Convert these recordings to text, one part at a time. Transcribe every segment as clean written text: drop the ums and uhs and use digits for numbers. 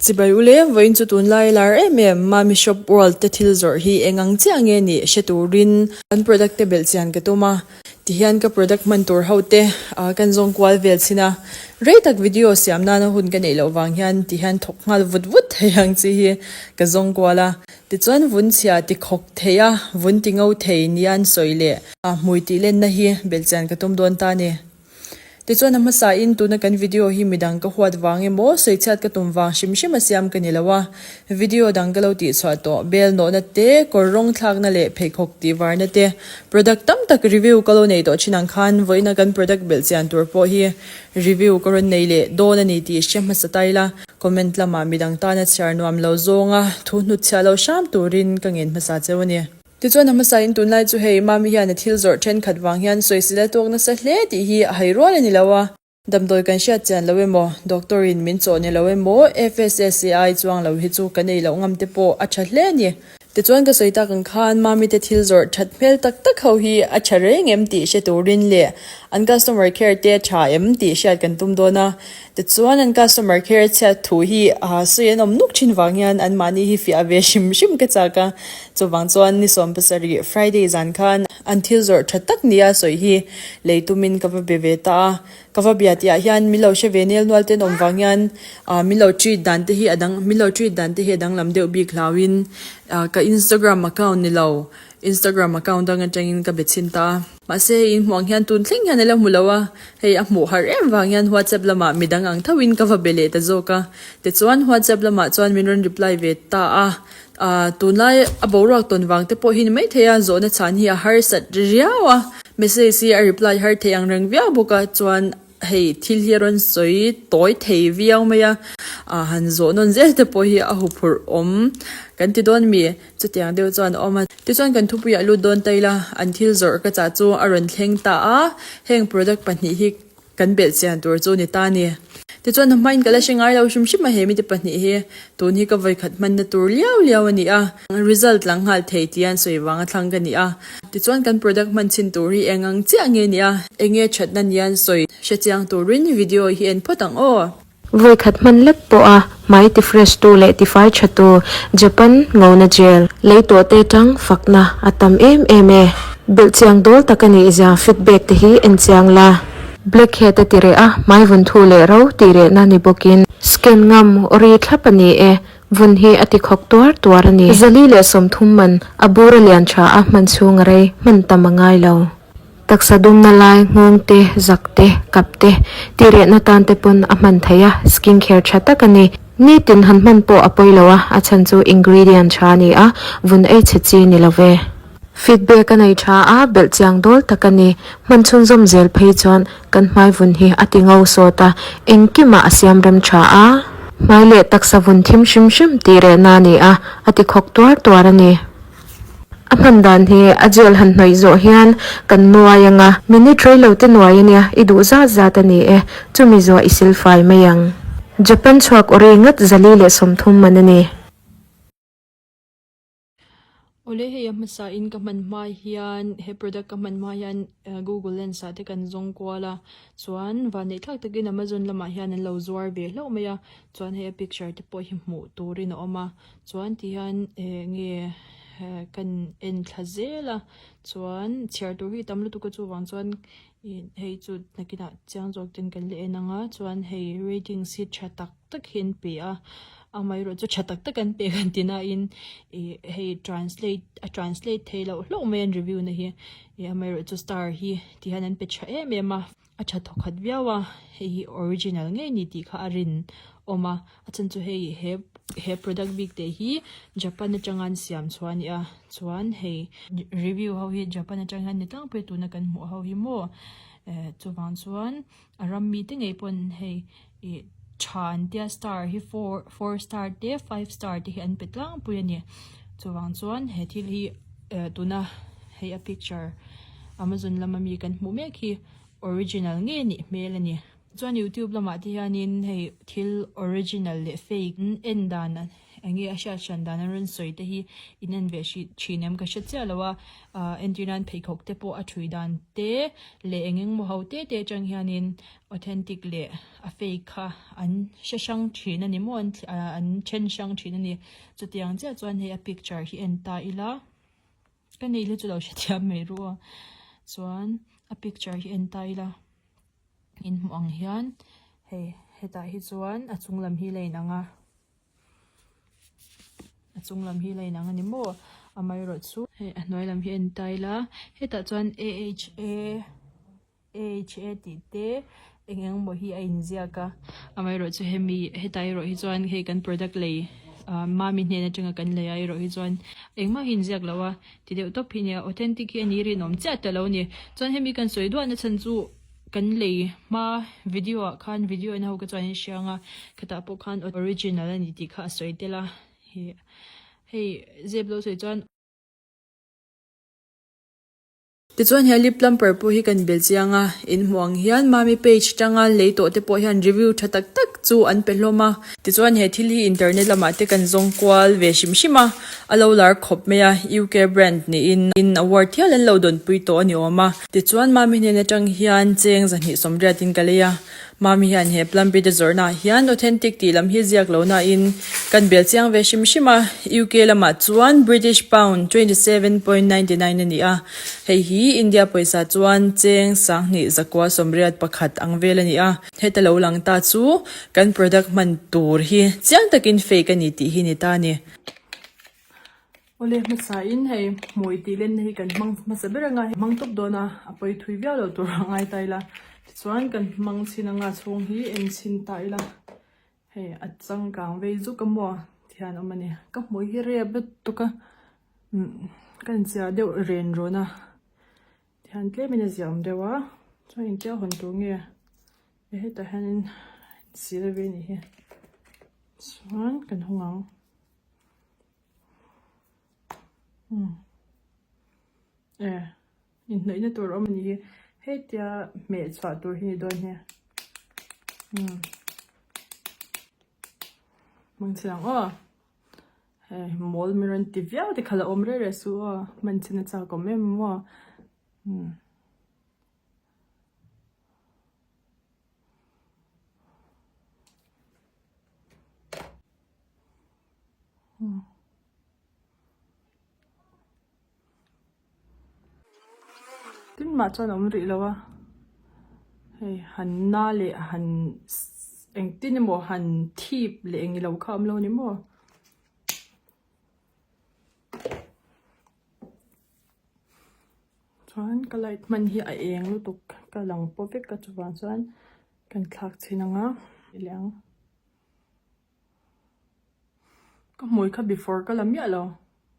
Chibai ule, vawiin chu tunlai lar em em Mami Shop World te thil zawrh hi eng ang chiah nge nih hre turin an product te belh chian ka tum a, tihian ka product hman tur ho te kan zawng kual vel chhin a, rei tak video siam nana hun ka neih loh vang hian tihian thawk nghal vut vut thei ang chi hi ka zawng kual a, tichuan vun chhia ti khawk thei a, vun ti ngo thei nia an sawi leh hmui tih lenna hi belh chian ka tum dawn ta a ni. Tichuan a hmasa in tuna kan video hi midang ka huat vang emaw sawichhiat ka tum vang hrim hrim a siam ka ni lo a, video dang ka lo tihchhuah tawh, bel nawhna te, kawr rawng thlakna leh pheikhawk tih varna te, product tam tak review ka lo nei tawh thin ang khan vawiina kan product belh chian tur pawh hi review ka rawn nei leh dawn a ni tih hre hmasa ta ila, comment lamah midang tana chhiar nuam lo zawnga thu hnutchhiah lo hram turin ka ngen hmasa cheu a ni. Tichuan a hmasain tunlai chu hei Mami hian a thil zawrh thenkhat vang hian sawisel a tawk nasa hle tih hi a hai rual a ni lo a. Damdawi kan hriat chian lo emaw, doctor in min chawh ni lo emaw, FSSAI chuang lo hi chu kan ei loh ngam te pawh a tha hle a ni. Tichuan ka sawi tak ang khan Mami te thil zawrh that hmel tak tak ho hi a tha reng em tih hre turin leh an customer care te a tha em tih hriat kan tum dawn a. Tichuan an customer care chhiat thu hi sawi an awm nuk thin vang hian an mahni hi fiah ve hrim hrim ka chak a. Chuvang chuan ni 17 Friday zan khan an thil zawrh tha tak nia sawi hi lei tumin ka va be ve ta a. Ka va bia tihah hian min lo hre ve nel nual ten awm vang hian min lo treat dan te hi a dang min lo treat dan te hi a danglam deuh bik hlauhin ka Instagram account ni lo Instagram account dang atangin ka be chhin ta a. Mahse hei in hmuh ang hian tun thleng hian a la hmu lo a, hei a hmuh harh em vang hian WhatsApp lamah midang ang thoin ka va be leh ta zawk a. Tichuan WhatsApp lamah chuan min rawn reply ve ta a, aah tunlai a boruak tawn vang te pawh hi ni maithei a, zawhna chhan hi a harsat riau a, message hi a reply har thei ang reng viau bawk a, chuan hei thil hi a rawn sawi tawi thei viau mai a, aah han zawh nawn zel te pawh hi a huphurh awm kan ti dawn mi? Chutiang deuh chuan a awm a. Tichuan kan thupuiah lut dawn ta ila, an thil zawrh ka chah chu a rawn thleng ta a, heng product pahnih hi kan belh chian tur chu ni ta a ni. Tichuan a hmain ka la hre ngai lo hrim hrim a, he mite pahnih hi tun hi ka vawikhat hmanna tur liau liau a ni a, result lang nghal thei tia an sawi vanga thlang ka ni a. Tichuan kan product hman chhin tur hi eng ang chiah nge ni a, eng nge thatna nia an sawi hre chiang turin video hi en phawt ang aw. Vawikhat hman lek pawh a hmai ti fresh tu leh ti fai tha tu Japan ngona gel lei tawh te tang fakna a tam em em e. Belh chiang dawl tak a nih zia feedback te hi en chiang la. Blackhead a ti reh a, hmai vun thu leh ro tih rehna ni bawkin. Scan ngam ri thlap a ni e, vun hi a ti khawk tuar tuar a ni. 430 man a bur a lian tha a hman chhung a rei hman tam a ngai lo. Taksa dumna lai, nghawng te, zak te, kap te, tih rehna tan te pawn a hman theih a, skin care tha tak a ni. Nitin han hman pawh a pawi lo a, a chhan chu ingredient tha a ni a, vun ei chhe chi ni lo ve. Feedback a nei tha a, belh chiang dawl tak a ni. Hman chhunzawm zel phei chuan kan hmai vun hi a ti ngo sawt a, engkimah a siam rem tha a. Hmai leh taksa vun thim hrim hrim tih rehna a ni a, a ti khawk tuar tuar a ni. A hman dan hi a gel han hnawih zawh hian kan nuai ang a. Minute rei lo te nuai a nia, i duh zat zat a ni e, chumi zuah i silfai mai ang. Japan chhuak ori ngat 430 man a ni. Awle hei a hmasa in ka hman hma hian he product ka hman hma hian google lens ah te kan zawng kual a chuan vanneih thlak takin amazon lamah hian an lo zuar ve hlauh mai a chuan hei a picture te pawh hi hmuh turin a awm a. Chuan ti hian eh nge kan en thla zel a chuan chhiar tur hi tam lutuk a chuvang chuan ih hei chu nakinah chiang zawk ten kan la en ang a chuan hei ratings hi tha tak tak hi an pe a amaherawh chu tha tak tak an pe kan ti nain ih hei translate a translate theih loh hlauh mai an review na hi ih amaherawh chu star hi ti hian an pe tha em em a. A tha thawkhat viau a, hei hi original ngei ni tih kha a rin awm a, a chhan chu hei he he product bik te hi Japan atanga an siam chhuah a ni a, chuan hei review ho hi Japan atang hian ni tlangpui tuna kan hmuh ho hi maw eh chuvang chuan a ram mite ngei pawn hei ih tha an tia star hi four four star te five star te hi an pe tlangpui a ni chuvang chuan he thil hi eh tuna hei a picture Amazon lama mi kan hmuh mek hi original ngei a nih hmel a ni. Chuan youtube lamah te hianin hei thil original leh fake en dan eng nge a hriat hran dan an rawn sawi te hi in en ve hrih thin em ka hre chiah lo a ah entir nan pheikhawk te pawh a thui dan te leh eng eng maw ho te te atang hianin authentic leh a fake kha an hre hrang thin a ni maw an an then hrang thin a ni chutiang chiah chuan hei a picture hi en ta ila ka nei hi chu lo hrethiam mai ru a chuan a picture hi en ta ila. In hmuh ang hian hei hetah hi chuan a chung lam hi la inang a a chung lam hi la inang a ni maw amaherawh chu hei a hnuai lam hi a en ta ila hetah chuan a h a a h a tih te eng eng emaw hi a inziak a amaherawh chu hemi hetah erawh hi chuan hei kan product lei ah mami hnen atanga kan lei ah erawh hi chuan engmah hi a inziak lo a ti deuh tawp hi a nia authentic hi a ni rinawm chiah ta lo a ni chuan hemi kan sawi duah na chhan chu. Kan lei hma video ah khan video en ho ka chuan in hria anga khatah pawh khan original a ni tih kha a sawi tel a ih hei zep lo sawi chuan. Tichuan he lip plumper pawh hi kan bel chiang a, in hmuh ang hian Mami page tanga lei tawh te pawh hian review tha tak tak chu an pe hlawm a. Tichuan he thil hi internet lamah te kan zawng kual ve hrim hrim a, a lo lar khawp mai a, UK brand niin in award hial an lo dawnpui tawh a ni awm a. Tichuan Mami hnen atang hian cheng zahnih sawmriatin ka lei a, Mami hian he Plumpy te zawrhnaah hian authentic tih lam hi ziak lo nain kan bel chiang ve hrim hrim a, UK lamah chuan British pound 27.99 a ni a, hei hi India pawisa chuan cheng sanghnih zakua sawmriat pakhat ang vel a ni a. Heta lo lang ta chu kan product hman tur hi chiang takin fake a ni tih hi ni ta a ni. Awle hmasa in hei hmui tih lenna hi kan hmang hmasa ber anga hmang tawp dawn a, a pawi thui viau lo tur a ngai ta ila. Tichuan kan hmang chhin anga chhung hi en chhin ta ila hei a changkang vei zuk a maw thian awm a ni. Ka hmui hi rep lutuk a ka inchhiar deuh ren rawn a. Tihian tlemin a ziah awm deuh a chuan engtia hawn tur nge e hetah hianin sir a ve anih hi chuan kan hawng ang umm e inhnawihna tur a awm anih hi hetia hmeh chhuah tur hi ni dawn hi umm hmang chhin ang aw. Hei mawl mi rawn ti viau te kha la awm reng reng suh aw hman chin a chak awm em maw umm. Tin mah chuan a awm rih lo a hei han na leh han engtin emaw han thip leh eng ilo kha a awm lo a ni maw. Chuan ka light hman hi a eng lutuk ka lang pawh vek a chuvang chuan kan thlak chhin ang a leh ang. Ka hmui kha before ka la miah lo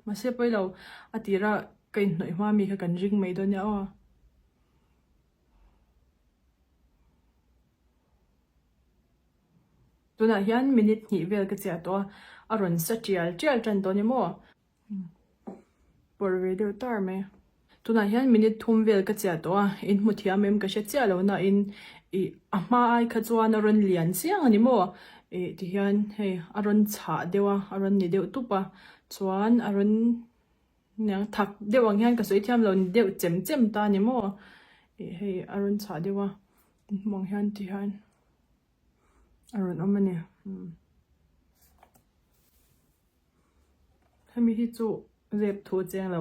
mahse pawi lo a tira ka inhnawih hma mi kha kan ring mai dawn nia aw. Tunah hian minute hnih vel ka chiah tawh a a rawn sa tial tial tan tawh a ni maw. Pawrh ve deuh tar mai. Tunah hian minute thum vel ka chiah tawh a, in hmu thiam em ka hre chiah lo na in ih a hma ai kha chuan a rawn lian chiang a ni maw ih ti hian hei a rawn chhah deuh a a rawn ni deuh tup a chuan a rawn niang thak deuh ang hian ka sawi thiam lo ni deuh chem chem ta a ni maw ih hei a rawn chhah deuh a in hmuh ang hian ti hian a rawn awm a ni. Hemi hi chu zep thu a cheng lo.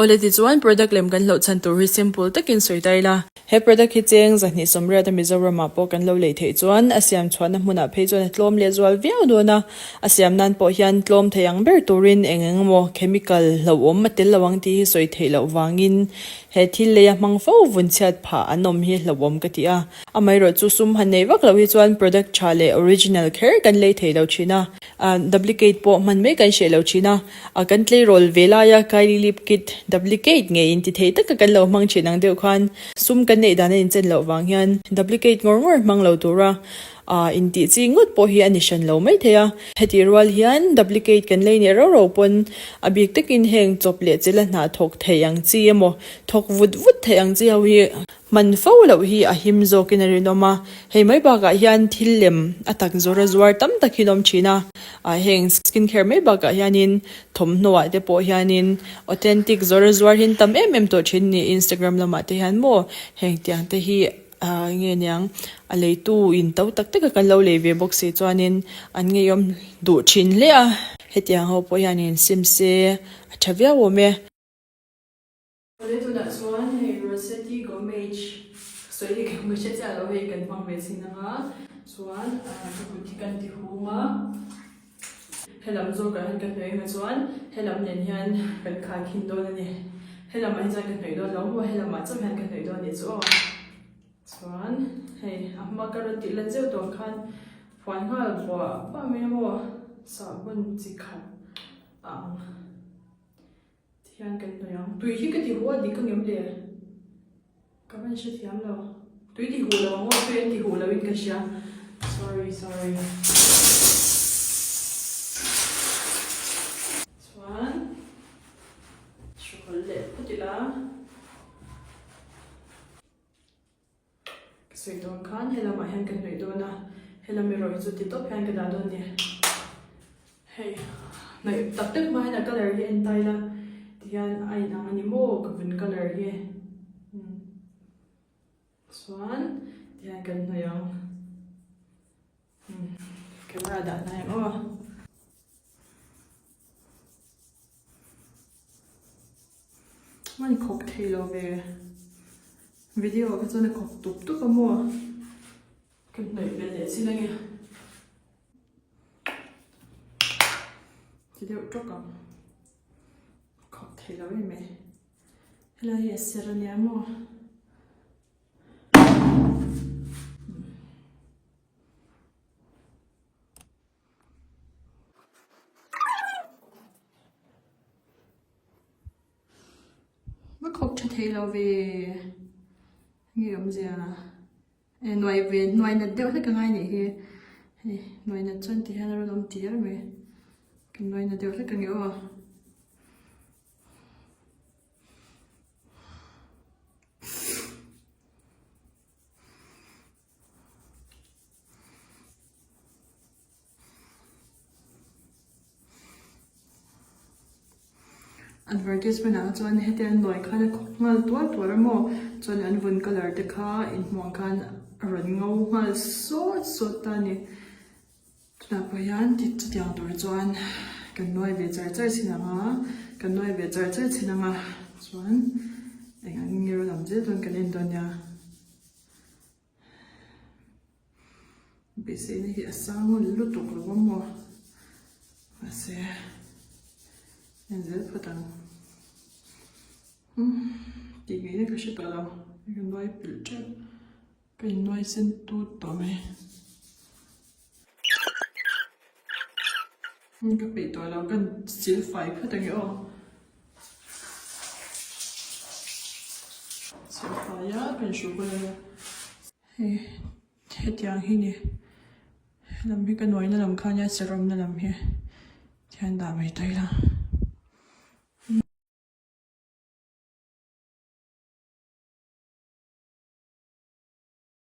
Awle tichuan product lem kan hlauh chhan tur hi simple takin sawi ta ila. He product hi cheng zahnih sawmriat a Mizoramah pawh kan lo lei theih chuan a siam chhuahna hmunah phei chuan a tlawm leh zual viau dawn a, a siam nan pawh hian tlawm thei ang ber turin eng eng emaw chemical hlauhawm a tel lo ang tih hi sawi theih loh vangin. He thil leia hmang fo vun chhiat phah an awm hi hlauhawm ka ti a. Amaherawhchu sum han nei vak loh hi chuan product tha leh original kher kan lei thei lo thin a. Duplicate pawh hman mai kan hreh lo thin a. Kan tleirawl ve laia Kylie lip kit duplicate ngei inti thei taka kan lo hmang thin ang deuh khan sum kan neih dan a inchen loh vang hian duplicate ngawr ngawr hmang lo tura intih chi ngawt pawh hi a ni hran lo mai thei a. Hetih rual hian duplicate kan lei nih rau rau pawn a bik takin heng chawp leh chila hna thawk thei ang chi emaw thawk vut vut thei ang chi ho hi hman fo loh hi a him zawkin a rinawm a. Hei mai bakah hian thil lem a tak zawr a zuar tam tak hi an awm thin a. Heng skin care mai bakah hianin thawmhnaw ah te pawh hianin authentic zawr a zuar hi an tam em em tawh thin ni Instagram lamah te hian maw heng tiang te hi Ah nge niang, a leitu in to tak tak a kan lo lei ve bawk si chuanin an ngeiawm duh thin hle a. Hetiang ho pawh hianin sim se a tha viau awm e. Awle tunah chuan hei Rossetti Gomage ka sawi dik em ka hre chiah lo hei kan hmang ve chin anga chuan ka kut hi kan ti hum a. Helam zawkah hian ka hnawih anga chuan helam nen hian kan khai khin dawn a ni. Helamah hi chuan ka hnawih dawn lo maw helamah chauh hian ka hnawih dawn nih chu aw. Chuan hei a hma ka rawn tih lan zeuh tawh ang khan phuan nghal buah buah mai a maw sahbawn chi khat a ang tihian kan hnawih ang. Tui hi ka ti huh a dik ang em le? Ka van hre thiam lo. Tui ti huh lo ang aw, tui an ti huh lo in ka hria. Sorry, sorry. Chuan hruhawlh leh phawt ila. Ka sawi dawn khan helamah hian ka hnawih dawn a, helam erawh hi chu ti tawp hian ka dah dawn a ni. Hei hnawih tak tak hma hian a colour hi en ta ila tihian a inang a ni maw ka vun colour hi umm chuan tihian kan hnawih ang umm camera dah hnai ang aw. Hman khawk thei lo ve video ah kha chuan a khawk tup tup a maw ka hnawih ve leh chin ange. Ti deuh tawk ang. Khawp thei lo em mai. Helai hi a ser ania maw. Va khawp tha thei lo ve. Nge awmzia. E nuai ve nuai nat deuh hlek a ngai nih hi hei nuai nat chuan ti hian a rawn awm tir mai ka nuai nat deuh hlek a ni aw. Advertisement ah chuan heti an nuai khan a khawp nghal tuar tuar a maw chuan an vun colour te kha inhmuh ang khan a rawn ngo nghal sawt sawt ta a ni tunah pawh hian ti chutiang tur chuan kan nuai ve char char chin ang a kan nuai ve char char chin ang a chuan eng ang nge rawn awm zel dawn kan en dawn nia. Beiseina hi a sang lutuk lo a maw mahse en zel phawt ang umm tih ngaihna ka hre tawh lo ka nuai pilh tep ka innuai sen tut tawh mai. Ka peih tawh lo ka sil fai phawt ange aw. Sil fai a ka inhruh bawlh ania. Hei hetiang hi ni helam hi ka nuaina lam kha ania serawmna lam hi tihian dah mai ta ila.